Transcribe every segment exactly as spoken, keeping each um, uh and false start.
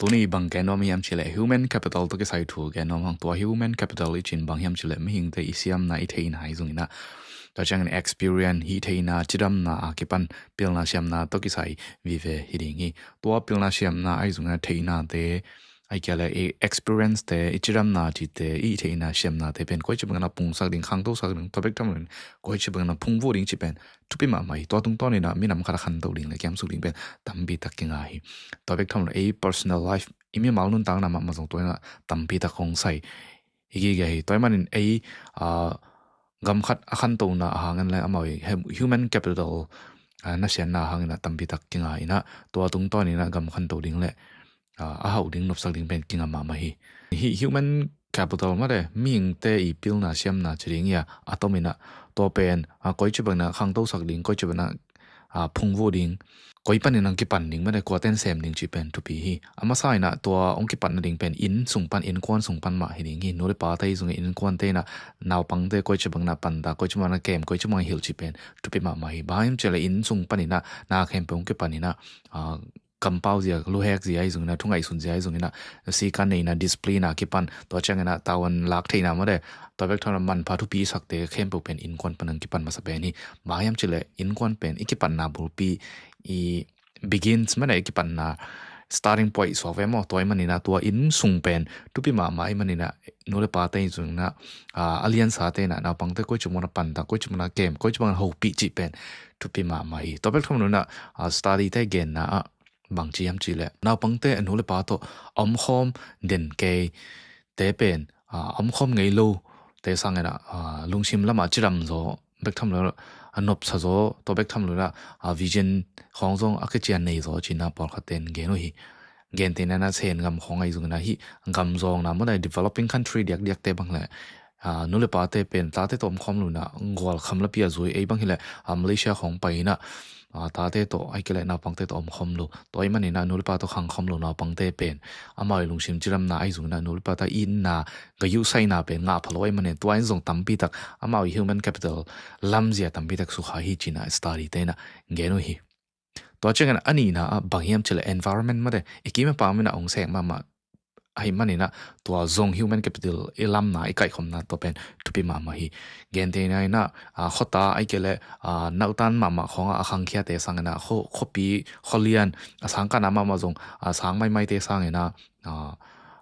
Tuni bang gen nuam hiam cileh human capital tawh kisai thu gen nuam hang. Tua human capital i cin bang hiam cileh mihingte i siamna i theihna ahi zongin ah, tua ciangin experience, hih theihna, cidamna a kipan pilna siamna tawh kisai vive hi ding hi. Tua pilna siamna ahi zongin ah theihnate, ahi kei leh i experience te, i cidamna cite, i theihna siamnate pen koi ci bangin ah pungsak ding, khangtosak ding, tua bek tham loin koi ci bangin ah phungvuh ding cih pen thupi mahmah hi. Tua tungtawnin ah minam khat a khanto ding leh kiamsuk ding pen tampi tak kinga hi. Tua bek tham loin ei personal life, i mimal nuntakna mahmah zong tua in ah tampi tak hong sai hi gige hi. Tua ahih manin ei, ah, gam khat a khantona a hangin leh amau i human capital, ah, nasiatna a hangin ah tampi tak kinga in ah, tua tungtawnin ah gam khanto ding leh, ah, a hauh ding, nopsak ding pen kinga mahmah hi. Hih human capital mah leh mihingte i pilna siamna ci ding hi a, a tomin ah tua pen, ah, koi ci bangin ah khangtosak ding, koi ci bangin ah, ah, phungvuh ding, koi panin ah kipan ding mah leh kuate'n sem ding cih pen thupi hi. A masa in ah tua hong kipatna ding pen inn sung pan, innkuan sung pan mah hi ding hi. Nu leh pate i zong innkuante in ah naupangte koi ci bangin ah panta, koi ci bangin ah kem, koi ci bangin ah hilh cih pen thupi mahmah hi. Bang hiam cileh inn sung panin ah na khempeuh hong kipan in ah, ah, kampau zia, luhek zia i zongin ah, thu ngaihsut zia i zongin ah, sikan neihna, discipline a kipan, tua ciangin ah tavuan lak theihna mah leh, tua bek tham loin manpha thupi i sakte khempeuh pen innkuan pan hong kipan masa pen hi. Bang hiam cileh innkuan pen i kipatna bulpi, i begins mah leh i kipatna starting point suak ve maw. Tua ahih manin ah tua inn sung pen thupi mahmah ahih manin ah nu leh pate i zongin ah, ah, a liansate in ah naupangte koi ci bangin ah panta, koi ci bangin ah kem, koi ci bangin ah hopih cih pen thupi mahmah hi. Tua bek tham loin ah, ah, study te genna ah bang ci hiam cileh naupangte a nu leh pa tawh a omkhawm den keite pen, ah, a omkhawm ngei lote sangin ah, ah, lungsim lamah cidam zaw, bek tham loin ah a nopsa zaw, tua bek tham loin ah, ah, vision khawng zong a kician nei zaw ci-in ah pawlkhatte'n gen uh hi. Gentehna in ah Sen gam khawng ahi zongin ah hih gam zawngna mah leh developing country diakdiakte bang leh, ah, nu leh pate pen tate tawh omkhawm loin ah gual kham lapi a zui, ei bang hileh, ah, Malaysia khawng pai in ah, ah, tate tawh ahi kei leh naupangte tawh omkhawm lo. Tua ahih manin ah nu leh pa tawh khangkhawm lo naupangte pen amau i lungsim cidamna ahi zongin ah nu leh pate itna, gayuhsaihna pen ngah pha lo ahih manin tua in zong tampi tak amau i human capital lamzia tampi tak sukha hi ci-in ah study te in ah gen uh hi. Tua ciangin a nihna ah bang hiam cileh environment mah leh i kim i pam in ah hong sek mahmah ahih manin ah tua zong human capital i lamna, i kaihkhopna tua pen thupi mahmah hi. Gentehna in ah, ah, khuata ahi kei leh, ah, nautan mahmah khawng ah a khangkhiate sangin ah, khua, khuapi, khualian, a sangkahna mahmah zong, ah, sang maimaite sangin ah, ah,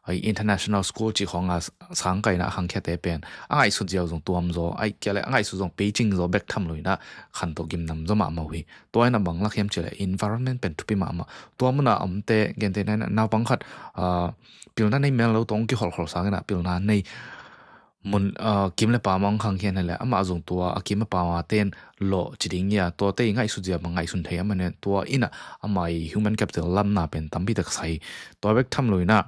a international school cih khawng ah sangkah in ah a khangkhiate pen a ngaihsut ziau zong tuam zaw, ahi kei leh a ngaihsut zong peicing zaw, bek tham loin ah khanto gimnam zaw mahmah uh hi. Tua in ah bang lak hiam cileh environment pen thupi mahmah. Tua mun ah a omte, gentehna in ah naupang khat, ah, pilna nei mel lo tawh hong kiholhkhol sangin ah pilna nei mun, ah, kim leh pam ah hong khangkhia in ah leh amah zong tua a kim a pam a ten lawh ci ding hi a, tuate i ngaihsut zia bang ngaihsun thei ahih manin tua in ah amah i human capital lamna pen tampi tak sai. Tua bek tham loin ah,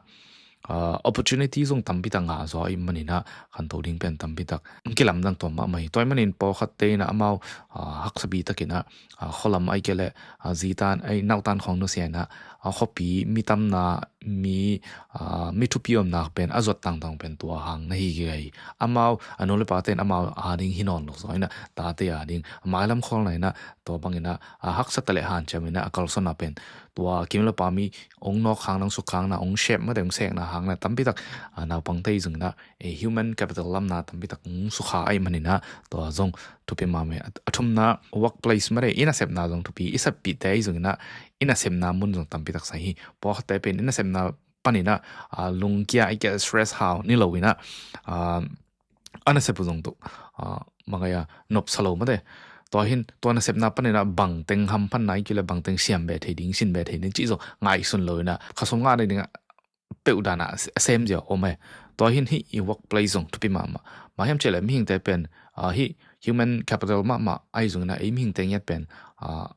ah, opportunity zong tampi tak ngah zaw ahih manin ah khanto ding pen tampi tak kilamdang tuam mahmah hi. Tua ahih manin pawlkhatte in ah amau, ah, haksa bitakin ah, ah, khualam ahi kei leh, ah, zitan, ahi nautan khawng nusia in ah, ah, khuapi mi tamna, mi, ah, mi thupi omna pen a zuat tangtang pen tua hang na hi gige hi. Amau a nu leh pate'n amau ading hi nawn lo zaw in ah tate ading mailam khawlna in ah tua bangin ah, ah, haksa ta leh hanciam in ah a kalsuanna pen tua kim leh pam i hong nawk hangna, hong suk hangna, hong shape mah leh hong sekna hangin ah tampi tak, ah, naupangte i zongin ah, eh, human capital lamna tampi tak hong sukha ahih manin ah tua zong thupi mahmah hi. A, a thumna workplace mah leh i nasepna zong thupi, i seppihte i zongin ah i nasepna mun zong tampi tak sai hi. Pawlkhatte pen i nasepna panin ah, ah, lungkia, ahi kei leh stress hau ni lo in ah, ah, a nasep uh zong tua, ah, bang a, nopsa lo mah leh. Tua hi in tua nasepna panin ah bangteng hamphatna ahi kei leh bangteng siam beh thei ding, sin beh thei ding cih zong ngaihsun lo in ah khasum ngah nading ah peuh dan ah a sem zia om e. Tua hi in hih i workplace zong thupi mahmah. Bang hiam cileh mihingte pen, ah, hih human capital mahmah ahi zongin ah ei mihingte ngiat pen, ah,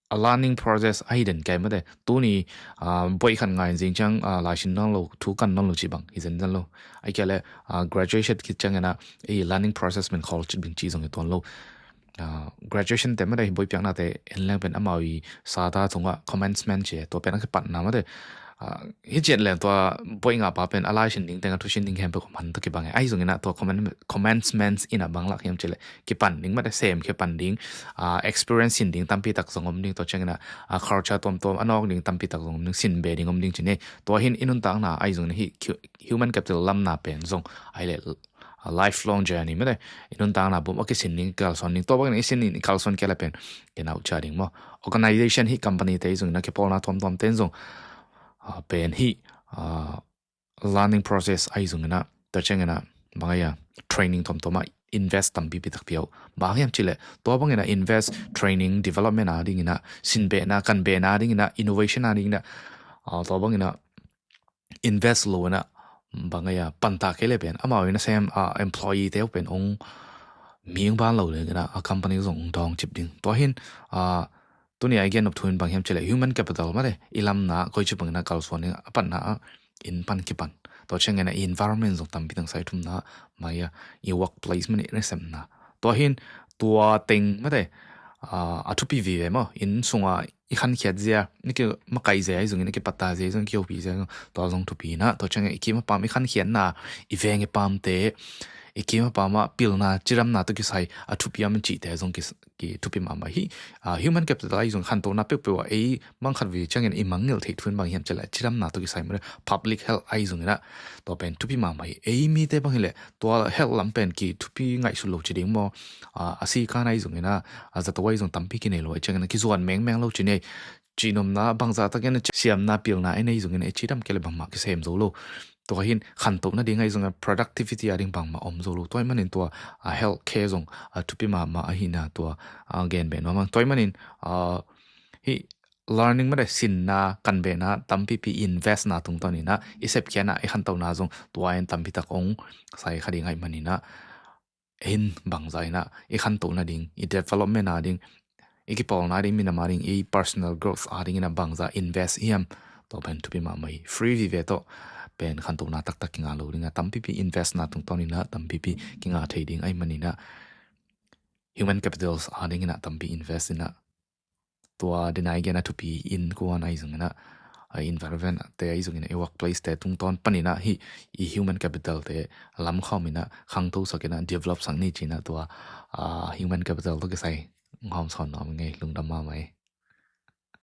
a learning process ahi den kei mah leh. Tuni, ah, buai khat ngai in zing ciang, ah, laisin nawn lo, thu kan nawn lo cih bang hi zenzen lo. Ahi kei leh, ah, graduation khit ciangin ah ei learning process min khawl cih bing cih zong hi tuan lo. Ah, graduation te mah leh, buaipiaknate en leng pen amau i sata tungah commencement ci, tua pen a kipatna mah leh, Hi ciat leng tua buai ngah pa pen a lai sin ding teng a thu sin ding khempeuh khuaman tawh kibang e. Ahi zongin ah tua commencements in ah bang lak hiam cih leh kipan ding, mate, sem khia pan ding, experience sin ding tampi tak zong om ding, tua ciangin ah culture tuamtuam a nawk ding tampi tak zong om ding, sin be ding om ding ci ni. Tua hi in i nuntakna ahi zongin ah hih human capital lamna pen zong ahi leh lifelong journey, mate, i nuntakna bum a kisin ding, kalsuan ding. Tua bangin i sin in i kalsuan kei leh pen kei na uh cia ding maw. Organization, hih company te ahi zongin ah kipawlna tuamtuam ten zong pen hih learning process ahi zongin ah, tua ciangin ah bang ahi a, training tuamtuam ah invest tampipi tak pia uh. Bang hiam cih leh tua bangin ah invest, training, development a dingin ah, sin behna, kan behna a dingin ah, innovation a dingin ah, tua bangin ah invest lo in ah bang ahi a, panta kei leh pen amau in a sem employee te uh pen ong mi ong ban lo dingin ah a company zong ong dawng cip ding. Tua hi in tuni a i gen nop thu in bang hiam cih leh human capital, mate, i lamna koi ci bangin ah kalsuan ding, a panna ah inn pan kipan, tua ciangin ah i environment zong tampi teng, sai thumna, mai a, i workplace, mate, i nasepna. Tua hi in tua teng, mate, a thupi vive maw. Inn sunga i khankhiat zia, i kimakaih zia ahi zongin, i kipatta zia ahi zongin, i kihopih zia ahi zongin, tua zong thupi in ah, tua ciangin i kim a pam, i khankhiatna, i veng i pamte, i kim a pam ah pilna, cidamna tawh kisai a thupi a man cihte zong ki thupi mahmah hi. Human capital ahi zong khantohna peuhpeuh ah ei mangkhat vei ciangin i mangngilh theih thu in bang hiam cih leh cidamna tawh kisai, mate, public health ahi zongin ah tua pen thupi mahmah hi. Ei mite bang hi leh tua health lam pen ki thupi ngaihsut lo ci ding maw. A sikan ahi zongin ah, a zato ahi zong tampi kinei lo ahih ciangin ah kizuan mengmeng lo ci ni. Cihnopna bangzah takin a siamna, pilna i nei zongin ah i cidam kei leh bangmah kisem zo lo. Tua hi in khantoh nading ahi zongin ah productivity a ding bangmah om zo lo. Tua ahih manin tua health care zong a thupi mahmah ahihna tua a gen beh nuam ing. Tua ahih manin hih learning, mate, sinna, kan behna tampipi investna tungtawn in ah i sepkhiatna, i khantohna zong tua in tampi tak ong sai kha ding ahih manin ah, hin bangzah in ah i khantoh nading, i development a ding, i kipawlna ding, minam a ding, i personal growth a dingin ah bangzah invest hiam, tua pen thupi mahmah hi. Free vive tawh pen khantohna taktak kinga lo ding a, tampipi investna tungtawn in ah tampipi kinga thei ding ahih manin ah human capitals a dingin ah tampi invest in ah, tua dena i gen a thupi in kuan ahi zongin ah, a environment te ahi zongin ah, i workplace te tungtawn panin ah hih i human capital te lamkhawm in ah, khangtosak in ah, develop sak ni ci-in ah tua human capital tawh kisai hong hawmsawn nuam ing ei. Lungdam mahmah ei.